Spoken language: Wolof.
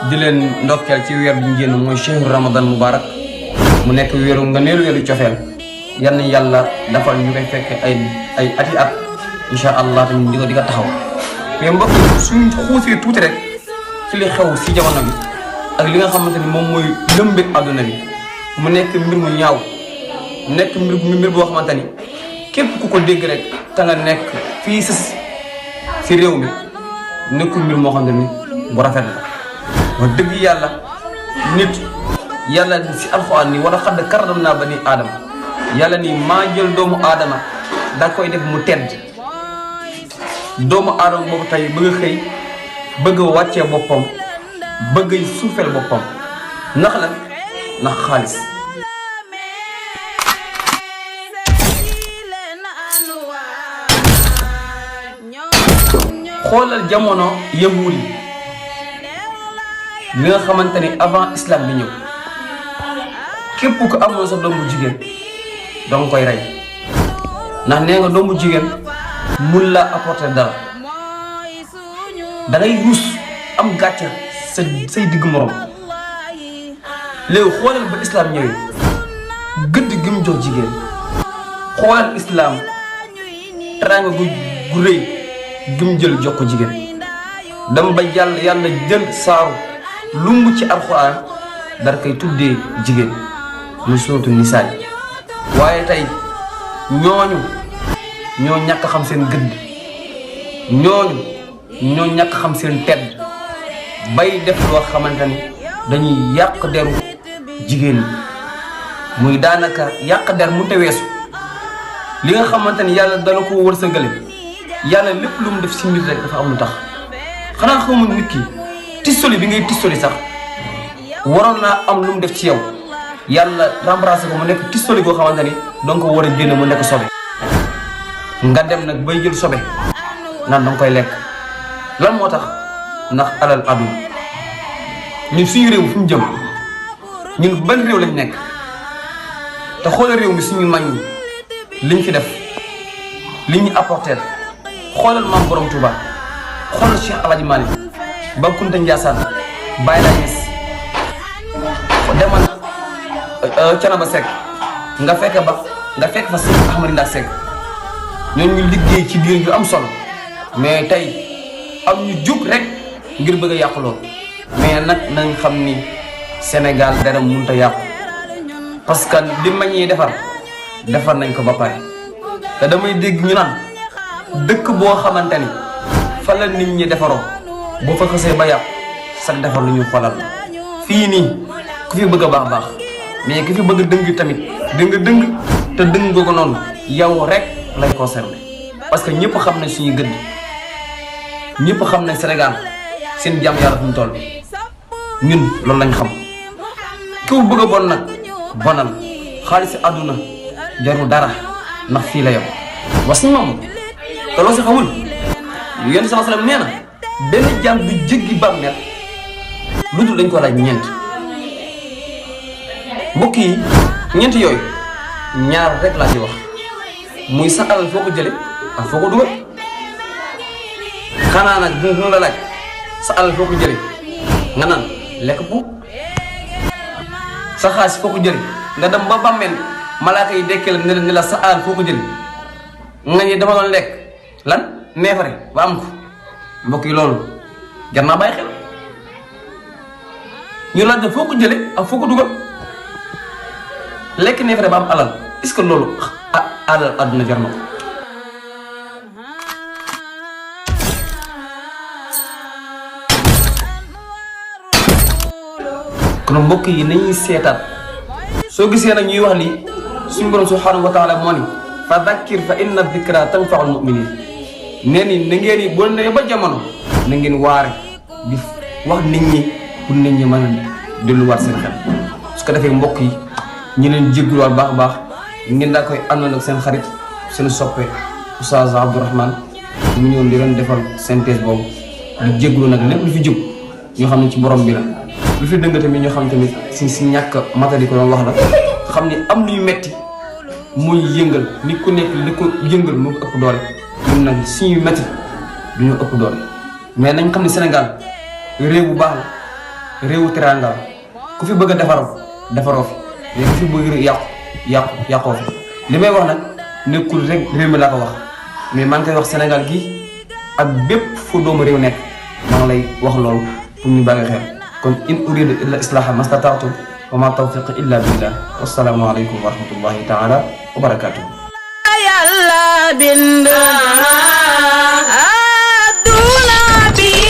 di leen ndokkeel ci weer bu ngeen mooy chehru ramadan mubarak mu nekk weeru nga neelu weeru cofeel yal na yàlla dafal ñu koy fekk ay ati at insha allah tamit di ko taxaw mais mbokk suñ xuusee tuuti rek ci li xew si jamono bi ak li nga xamante ni moom mooy lëmbe àdduna bi mu nekk mbir mu ñaaw nekk mbir boo xamante ni képp ku ko dégg rek te nga nekk fii si réew mi nekkul mbir moo xam ne ni bu rafet la wax dëgg yàlla nit yàlla si alxuraan ni wala xadd karadam naa ba ni aadama yàlla ni maa jël doomu aadama da koy def mu tedd doomu aadama boobu tey bëgg a xëy bëgg a wàccee boppam bëgg a suufeel boppam ndax la ndax xaalis xoolal jamono yahuud yi li nga xamante ni avant islam bi ñëw képp ku amoon sa doom bu jigéen danga koy rey ndax nee nga doom bu jigéen mun la apporter dara dangay ruus am gàcce say digg morom léegi xoolal ba islam ñëwee gëdd gi mu jox jigéen xoolal islam teraanga gu rëy gi mu jël jox ko jigéen dama ba yàlla jël saaru lumb ci alxuraan dara koy tuddee jigéen muy suuratu nisaa waaye tey ñooñu ñoo ñàkk xam seen gëdd ñoo ñàkk xam seen tedd bay def loo xamante ni dañuy yàq deru jigéen ñi muy daanaka yàq der mu te weesu li nga xamante ni yàlla dana ko wërsëgale yàlla lépp lu mu def si nit rek dafa am lu tax xanaa xamul nit ki tistoli bi ngay tistoli sax waroon naa am lu mu def ci yow yàlla remplacé ko mu nekk tistoli goo xamante ni donc ko war a génn mu nekk sobe nga dem nag bay jël sobe naan danga koy lekk lan moo tax ndax alal aduna ñun suñu réew fu ñu jëm ñun ban réew lañ nekk te xoolal réew mi suñu mag ñi liñ fi def li ñu apporter xoolal maam borom Touba xoolal Cheikh El Hadj Malick ba Kunta Ndiassane Baye Laye Niass demal Thiénaba Seck nga fekk fa Seydou Ahmadou Ndak Seck ñooñu ñu liggéey ci biir yu am solo mais tey am ñu jug rek ngir bëgg a yàqu lool mais nag nañ xam ni Sénégal dara mënut a yàqu parce que li ma ñuy defar nañ ko ba pare te damay dégg ñu naan dëkk boo xamante ni fa la nit ñi defaroo boo fa xasee ba yàqu sax defar lu ñu xoolal fii nii ku fi bëgg a baax mais ku fi bëgg a dëng tamit dëng te dëng ko noonu yow rek lay concerné parce que ñëpp xam nañ suñu gëdd ñëpp xam nañ Sénégal seen jàmm yàlla fu mu toll ñun loolu lañ xam ku bëgg a bon nag bonal xaalis àdduna jarul dara ndax fii la yow was moom te loo si xamul yéen sama salam nee na benn jaam du jéggi bàmmeel lu dul dañ ko laaj ñeent mbokk yi ñeent yooyu ñaar rek laa ci wax muy sa alal foo ko jële ak foo ko dugal xanaa nag dina la laaj sa alal foo ko jële nga naan lekk bu sa xaalis foo ko jële nga dem ba bàmmeel malaaka yi dekkee la ne la sa alal foo ko jële nga ñi dama doon lekk lan neefare ba am ko mbokk yi loolu jar naa bàyyi xel ñu laaj foo ko jële ak foo ko dugal lekk neefare ba am alal est-ce que loolu alal àdduna jar na ko kon mbokk yi nañuy seetaat soo gisee nag ñuy wax lii suñu borom subhanahu wa taala moo ni fa dakkir fa inna dikra tanfaul muminin nee ni na ngeen yi boo nee ba jamono na ngeen waare di wax nit ñi pour nit ñi mën a delluwaat seen xel su ko defee mbokk yi ñu leen jégaluwaat baax a baax ngeen daa koy àndoon ak seen xarit seen soppe Oustaz Abdourahmane mu ñëwoon di leen defal synthèse boobu di jégalu nag lépp lu fi jub ñoo xam ne ci borom bi la lu fi dëng tamit ñoo xam tamit si ñàkk matali ko doon wax la xam ni am luy metti muy yëngal nit ku nekk li ko yëngal moo ko ëpp doole ñun nag suñuy metti du ñu ëpp doole mais nañ xam ne Sénégal réew bu baax la réewu teranga ku fi bëgg a defaroo fi mais ku fi bëgg yàqoo fi li may wax nag nekkul rek réew mi laa ko wax mais maa ngi koy wax Sénégal gi ak bépp fu doomu réew nekk maa ngi lay wax loolu pour ñu bàyyi xel kon in uridu illa islaha mastata'tu wa ma tawfiqi illa billah wassalaamu aleykum wa rahmatullahi taala wa barakatuh yàlla bind aduna bi